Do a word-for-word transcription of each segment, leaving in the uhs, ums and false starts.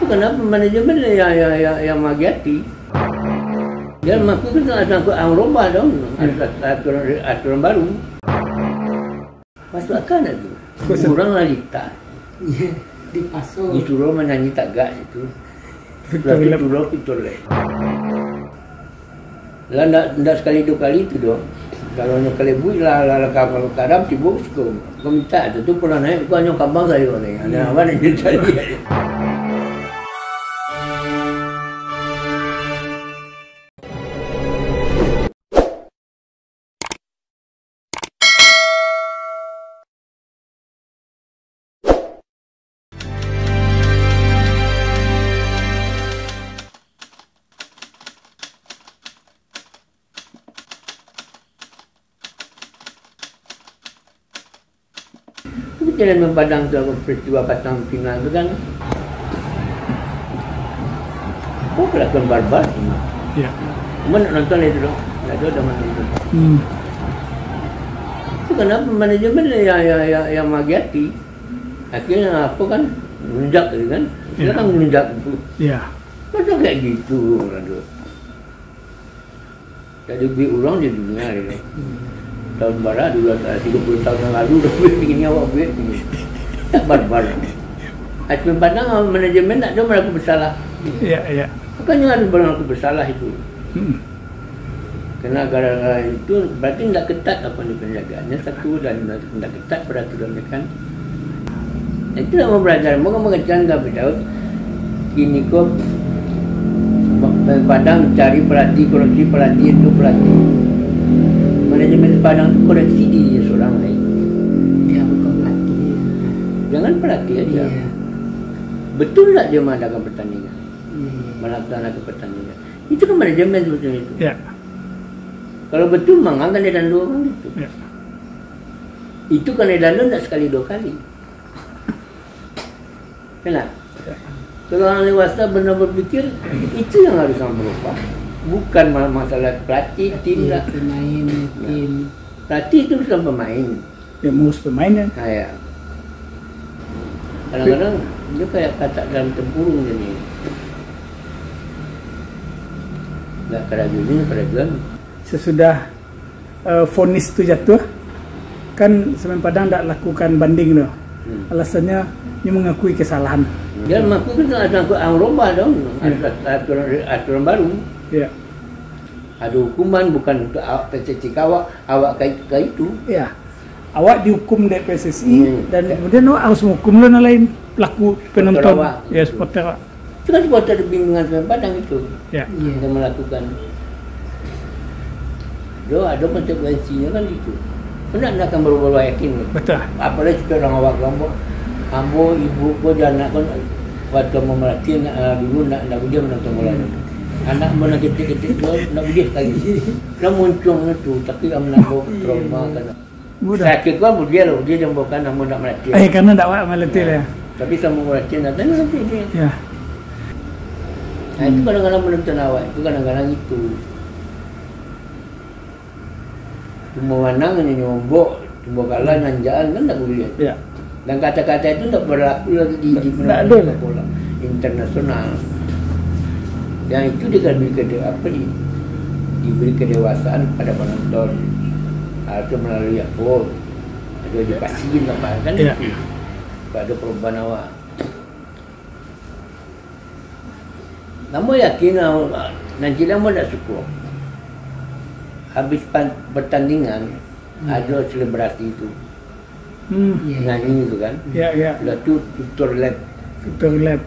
Kenapa manajemen yang, yang, yang, yang magi hati? Dia mengaku kan ada angkut ang robah dong, aturan, aturan, aturan baru. Masuk akal tak tu? Betul. Urang lah litak. Iya, dipaso. Disuruh manyanyi tagak situ. Victor Sudah tu Lab. Suruh Victor Lab. Lah ndak, ndak sakali duo kali tu doh. Kalau nyo kalebuik lah, lah, lah, karam, karam, sibuk siko. Kau minta tu, tu pernah naik, bukan nyo kambang sayo ni. Ada apa ni cerita dia? Tapi dalam Padang tu, apa, peristiwa Patang Pinang tu kan, oh, kelakuan barbar semua. Ya. Cuma nak nonton itu doh. Nggak ada orang nonton. Hmm. Itu kenapa manajemen yang, yang, yang, yang magi hati? Akhirnya apa kan? Melunjak tadi kan? Sekarang melunjak tu. Ya. Masa kayak gitu orang tu? Jadi duit urang di dunia ni. Tahun bara dulu, ah, tiga puluh tahun yang lalu, dah duit begini, awak duit begini. Tak barbar. Aspen Padang, ah, manajemen tak ada berlaku bersalah. Ya, ya. Makanya harus berlaku bersalah itu. Hmm. Karena gara-gara itu, berarti tidak ketat apa ni penjagaannya, satu, dan tidak ketat peraturannya kan. Itu nak mau belajar, mau mengecam David Daud. Kini ko Padang cari pelatih, koreksi pelatih, itu pelatih. Manajemen Padang tu koreksi diri seorang lain. Dia bukan pelatih. Jangan pelatih aja. Iya. Betul tak dia mengadakan pertandingan? Iya. Melaksanakan pertandingan. Itu kan manajemen sebetulnya itu. Ya. Kalau betul, mangakan dia dan dua orang itu. Ya. Itu kan dia dan dua tak sekali dua kali. Kena? Ya. Kalau orang dewasa benar berpikir, itu yang harus orang berubah. Bukan ma-, masalah pelatih, tim Iya, lah. Pemain, Nah. Tim. Pelatih itu bukan pemain. Ya, mengurus pemain kan. Ah, ya. Kadang-kadang dia kayak katak dalam tempurung je ni. Nak karajo ni, karajo anu. Sesudah, eh, vonis tu jatuh, kan Semen Padang ndak lakukan banding tu. Hmm. Alasannyo, nyo mangakui kesalahan. Dia mengaku kan ada angkut ang robah dong. Ya. Ada aturan, aturan baru. Ya. Ada hukuman bukan untuk awak P S S I ka awak, awak ka, ka itu. Ya. Awak dihukum dek P S S I, Hmm. dan kemudian awak harus menghukum lo nan lain, pelaku penonton. Supporter awak. Ya, supporter awak. Itu kan supporter bimbingan Semen Padang itu. Ya. Yang melakukan. Ada, ada konsekuensinya kan itu. Kau nak, nak akan berubah yakin. Betul. Apalagi kita orang awak Lombok. Ambo, ibu ko, dan anak ko, waktu mau melatih, nak, ah, dulu nak, nak dia menonton bola. Hmm. Anak mau nak ketik-ketik ko, nak dia sekali. Nak muncung tu, tapi anak ko trauma kan. Mudah. Sakit ko, dia lah, dia jembokan, nak mau nak melatih. Eh, karena ndak awak melatih Ya. lah. Tapi sama melatih, nak tanya nanti dia. Ya. Nah, itu Hmm. kadang-kadang menonton awak, itu kadang-kadang itu. Tumbuah manang ni nyombok, tumbuah kalah nanjaan kan tak boleh. Ya. Dan kata-kata itu tak berlaku lagi di, di Ndak ada. Bola internasional. Yang itu dia kan beri kede-, apa ni, diberi kedewasaan pada penonton. Atau melalui apa, ada edukasi apa kan Ya. itu. Pada perubahan awak. Namo yakin, ah, nan ciek namo ndak suko. Habis pan-, pertandingan, Hmm. ada selebrasi tu. Hmm. Nyanyi tu kan. Ya, ya. Sudah tu tutor lab. Tutor lab.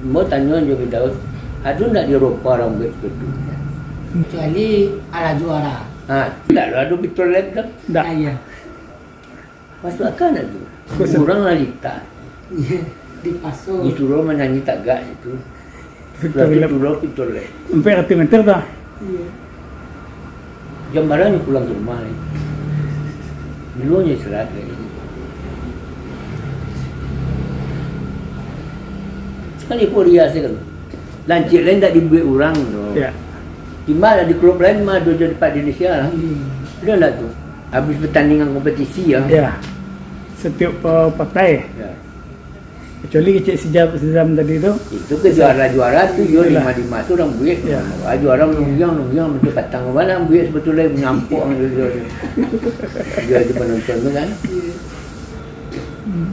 Mau tanyo jo Firdaus, ada ndak di Eropa orang buat seperti tu? Kecuali ala juara. Ha, ndak ada tutor lab tu. Ndak. Ah, ya. Masuk akal tak tu? Betul. Urang lah litak. Iya, dipaso. Disuruh manyanyi tagak situ. Victor Lab. Sudah tu turun Victor Lab. Empat ratus meter dah. Iya. Jam bara nyo pulang ke rumah ni. Dulu nyo istirahat lagi. Sekali pun dia hasilkan. Lancik lain tak dibuat orang tu. Ya. Timbal lah di klub lain mah ada jadi Pak Indonesia lah. Hmm. Ada tak tu? Habis pertandingan kompetisi ya. Ya. Setiap, eh, partai. Ya. Kecuali kecek si Jam, si Zam tadi tu. Itu ke juara-juara tu, yo. Itulah. Lima-lima tu urang buek. Ya. Ah, juara nunggiang, nunggiang, macam katang. Mana buek sebetulnya, nyampok tu, dia tu. Dia tu penonton tu kan. Hmm.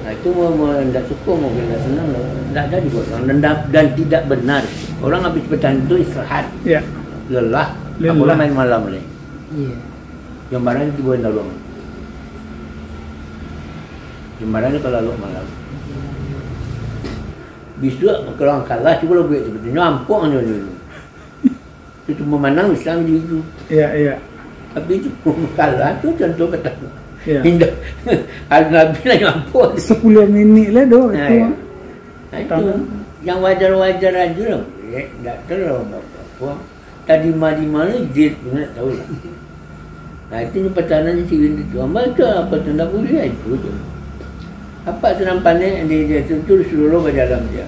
Nah, itu mau, mau ndak suka, mau ndak senang, ndak ada dibuat orang. Dan, dan tidak benar. Orang habis bertanding tu istirahat. Ya. Lelah. Lelah. Apo lah main malam ni. Iya. Yang barang itu bukan dalam. Yang barang itu kalau malam. Bisuak kalau kalah, cuba lah buek seperti itu. Ampok nyo, nyo, nyo. Itu cuma manang bisa di itu. Iya, iya. Tapi itu kalah tu contoh pertama. Iya. Indah. Alun habis lah nyampok. Sepuluh minit lah doh. Nah, itu. Iya. Nah, itu. Tangan. Yang wajar-wajar aja lah. Eh, ndak terlalu apa-apa. Tadi ma-, di mana dia pun ndak tahu lah. Nah, itu ni pertahanan si Windy tu. Ambo tu apa tu, ndak boleh lah itu tu. Apa senang panek di, di situ, suruh lo bajalan dia.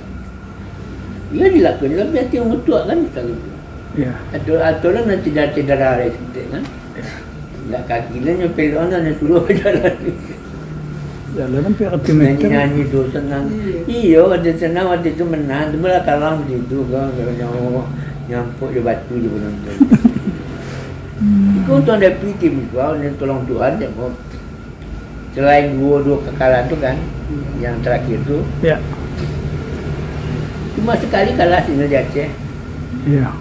Iya dilakukan, tapi hati mutuak kan, misalnya tu. Iya. Atau, atau lah nanti dah cedera lah sikit kan. Iya. Ndak kaki lah nyopel on lah, suruh bajalan. Jalan sampai ratuih meter. Nyanyi-nyanyi tu senang. Iya. Iyo, ada senang, ada tu menang. Tu malah kalah di tu kan, kalau nyawa nyampuk di batu je penonton. Hmm. Itu untung ada P T juga, dia tolong Tuhan je, kok. Selain duo-duo kekalahan tu kan, hmm, yang terakhir tu. Ya. Cuma sekali kalah sini di Aceh. Iya.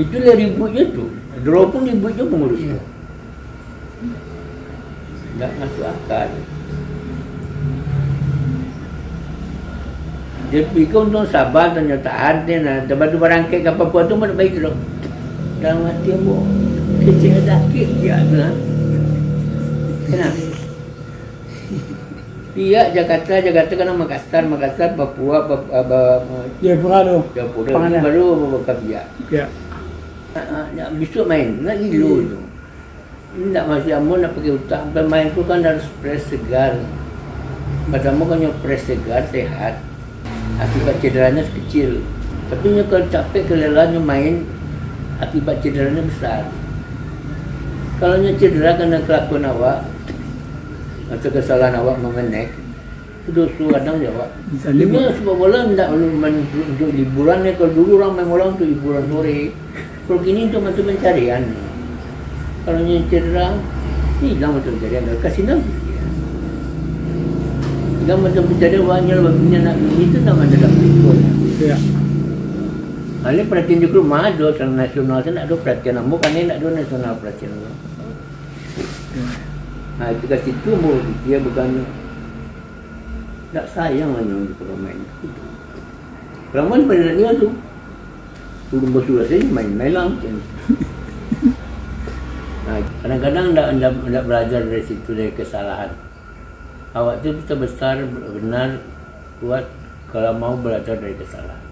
Itu lah ributnya tu. Draw pun ributnya pengurus tu. Iya. Ndak masuk akal. Dia pikir untung sabar, tanyo tahan, dia nah, tempat tu barangkek ka Papua tu, mana baik tu. Dalam hati ambo, kecil sakit dia tu lah. Kenapa? Pihak Jakarta, Jakarta kena Makassar, Makassar, Papua, Pap-, apa, Jayapura tu. Jayapura tu Pangandaran. Baru ka pihak. Ya. Ha, ha, ya, besok main, nak gilo tu. Indak, maksud ambo nak pakai utak. Pemain tu kan harus fresh segar. Pertama kan nyo fresh segar, sehat. Akibat cederanya kecil. Tapi nyo kalau capek, kelelahan nyo main, akibat cederanya besar. Kalau nyo cedera karena kelakuan awak, atau kesalahan awak memanek, Doso kadang jawab. Misalnya, cuma sepak bola ndak perlu main untuk, untuk hiburan ya. Kalau dulu orang main bola untuk hiburan sore. Kalau kini untuk mata pencarian. Kalau nyo cedera, hilang mata pencarian. Kalau kasino, hilang mata pencarian, wah, nyo lah babini anak bini tu, ndak ada dapat ikut. Ya. Alih perhatian di rumah ado, sama nasional tu ndak ado perhatian ambo, kan ndak ado nasional perhatian. Ya. Nah, itu ka situ ambo pikir bukan Ndak sayang lah nyo di pamain tu. Pamain banyak nian tu. Ulun basuruh sajo main-main lah. Nah, kadang-kadang ndak, ndak, ndak belajar dari situ, dari kesalahan. Awak tu bisa besar, benar, kuat, kalau mau belajar dari kesalahan.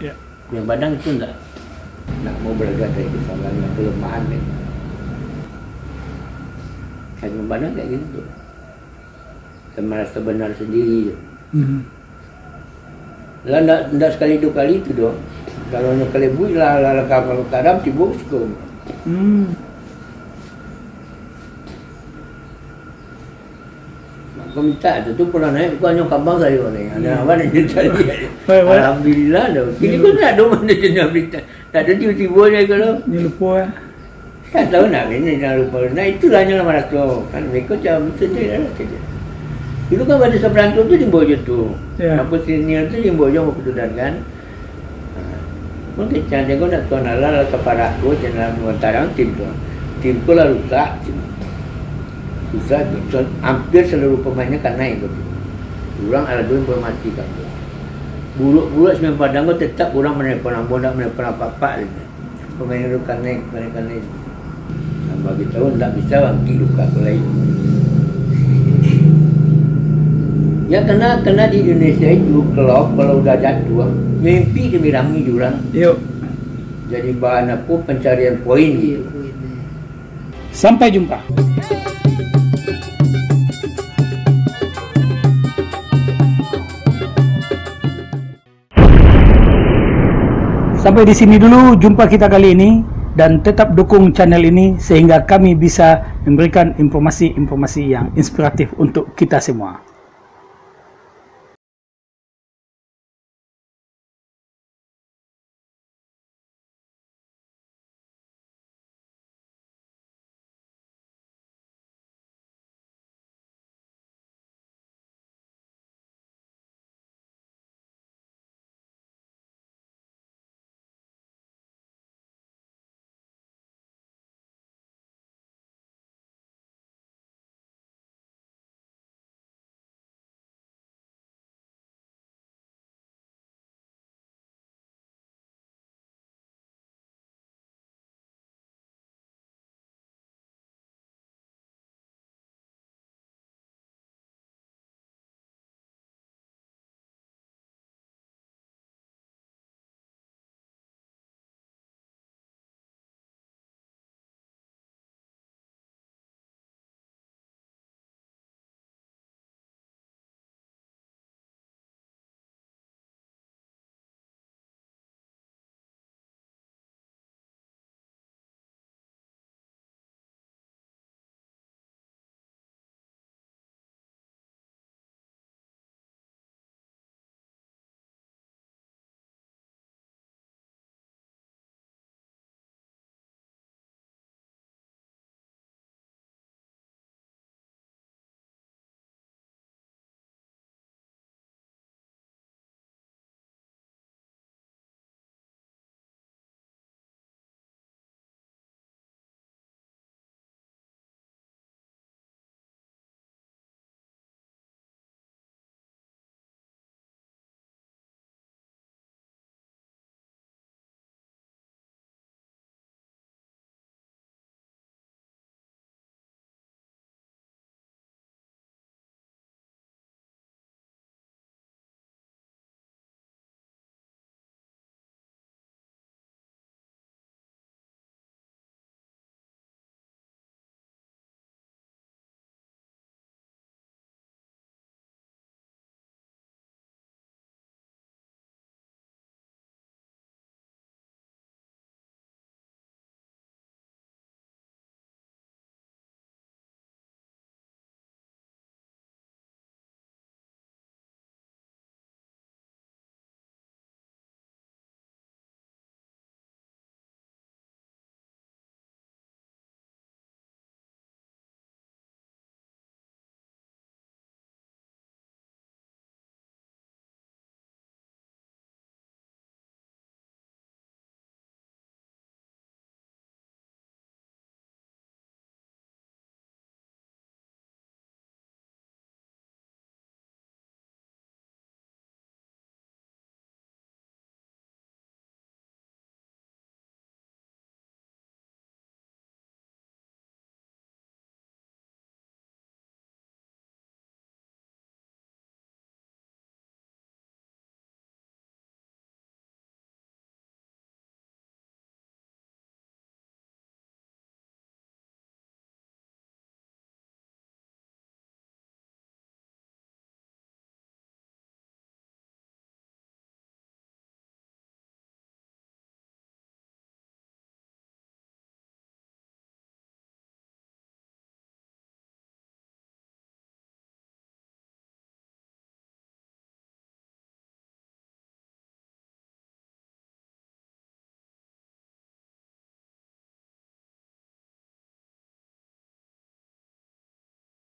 Ya. Yang Padang itu ndak, ndak mau belajar dari kesalahan, yang kelemahan kan. Yang Padang kayak gitu tu. Dan merasa benar sendiri je. Mhm. Lah ndak, ndak sekali dua kali tu doh. Kalau nyo kalebuik lah, lah, lah, kalau karam, sibuk siko. Hmm. Mako minta tu, tu pulang naik, bukan nyo kambang sayo ni. Ada apa ni, dia cari. Baik, baik. Alhamdulillah doh. Kini ko ndak ado mano jenis berita. Tak ada tiba-tiba je kalau. Ni lupa, eh. Tak tahu nak ini, jangan lupa. Nah, itulah yang maraso. Kan, mereka macam, "Betul je lah," kata dia. Dulu kan pada seberang tu, tu di Bojo tu. Ya. Apa senior tu di Bojo, apa tu dan kan. Ha. Mungkin macam dia kau nak tuan halal atau parah tu, jangan lantaran tim tu. Tim tu lah rusak. Rusak, hampir seluruh pemainnya kanai tu. Urang ado informasi kan tu. Buruk-buruk sampai Padang tu tetap urang menelpon ambo, ndak menelpon apak-apak lagi. Pemain tu kanai, kanai-kanai. Bagi tahu ndak bisa bangkit luka tu lai. Ya, kena, kena di Indonesia itu, klub kalau udah jatuh, mimpi dia bilangi jurang. Yuk. Jadi bahan apa, pencarian poin gitu. Iya, poin, iya. Sampai jumpa. Sampai di sini dulu jumpa kita kali ini, dan tetap dukung channel ini sehingga kami bisa memberikan informasi-informasi yang inspiratif untuk kita semua.